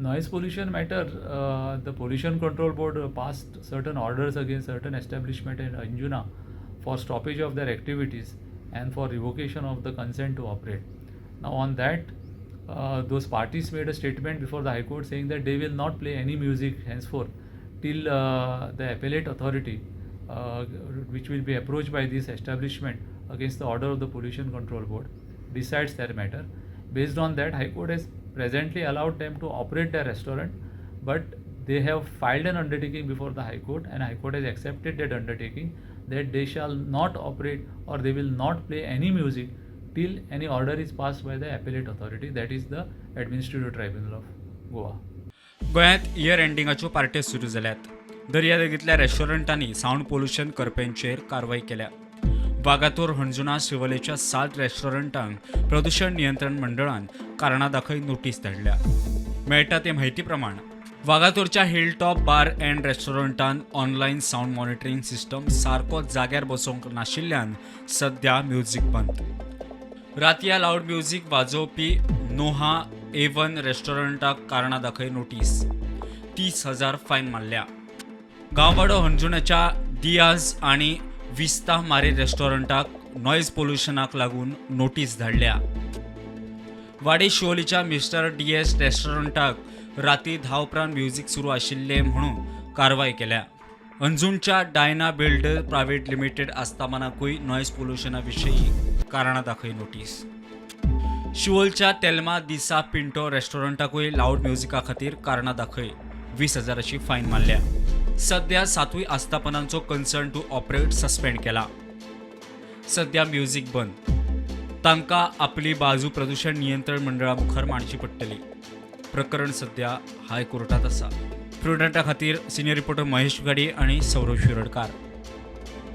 Noise pollution matter, the Pollution Control Board passed certain orders against certain establishment in Anjuna for stoppage of their activities and for revocation of the consent to operate. Now on that, those parties made a statement before the High Court saying that they will not play any music henceforth till the appellate authority, which will be approached by this establishment against the order of the Pollution Control Board, decides their matter. Based on that, High Court has presently allowed them to operate their restaurant, but they have filed an undertaking before the High Court, and High Court has accepted that undertaking that they shall not operate or they will not play any music till any order is passed by the appellate authority, that is the Administrative Tribunal of Goa. गोंयांत year एंडिंगाच्यो पार्ट्यो सुरू जाल्यात. दर्यादेगेंतल्या रेस्टॉरंटांनी sound pollution करप्यांचेर कारवाय केल्या. वागातोर, हणजुणा, शिवोलेच्या 7 रेस्टॉरंटांक प्रदूषण नियंत्रण मंडळान कारणां दाखय नोटीस धाडल्या. मेळटा ते म्हायती प्रमाण वागातोरच्या हिलटॉप बार अँड रेस्टॉरंटान ऑनलायन सावंड मॉनिटरींग सिस्टम सारको जाग्यार बसोवंक नाशिल्ल्यान सध्या म्युझिक बंद. रातया लावड म्युझिक वाजोवपी नोहा एवन रेस्टॉरंटाक कारणां दाखय नोटीस, 30,000 फायन मारल्या. गांववाडो हणजुण्याच्या दियाज आनी विस्ता मारे रेस्टॉरंटाक नॉयज पोल्युशनाक लागून नोटीस धाडल्या. वाडे शिवोलीच्या मिस्टर डी एस रेस्टॉरंटाक राती 10 उपरांत म्युझिक सुरू आशिल्लें म्हणून कारवाय केल्या. अंजुणच्या डायना बिल्डर प्रायव्हेट लिमिटेड आस्थापनाकूय नॉयज पोल्युशना विशीं कारणां दाखय नोटीस. शिवोलच्या तेल्मा दिसा पिंटो रेस्टॉरंटाकूय लावड म्युझिका खातीर कारणां दाखय 20 हजाराची फायन मारल्या. सध्या सातूय आस्थापनांचो कन्सर्न टू ऑपरेट सस्पेंड केला. सध्या म्युझिक बंद. तांकां आपली बाजू प्रदूषण नियंत्रण मंडळा मुखार मांडची पडटली. प्रकरण सध्या हायकोर्टात आसा. प्रुडंटा खातीर सिनियर रिपोर्टर महेश गाडी आणि सौरभ शिरोडकार.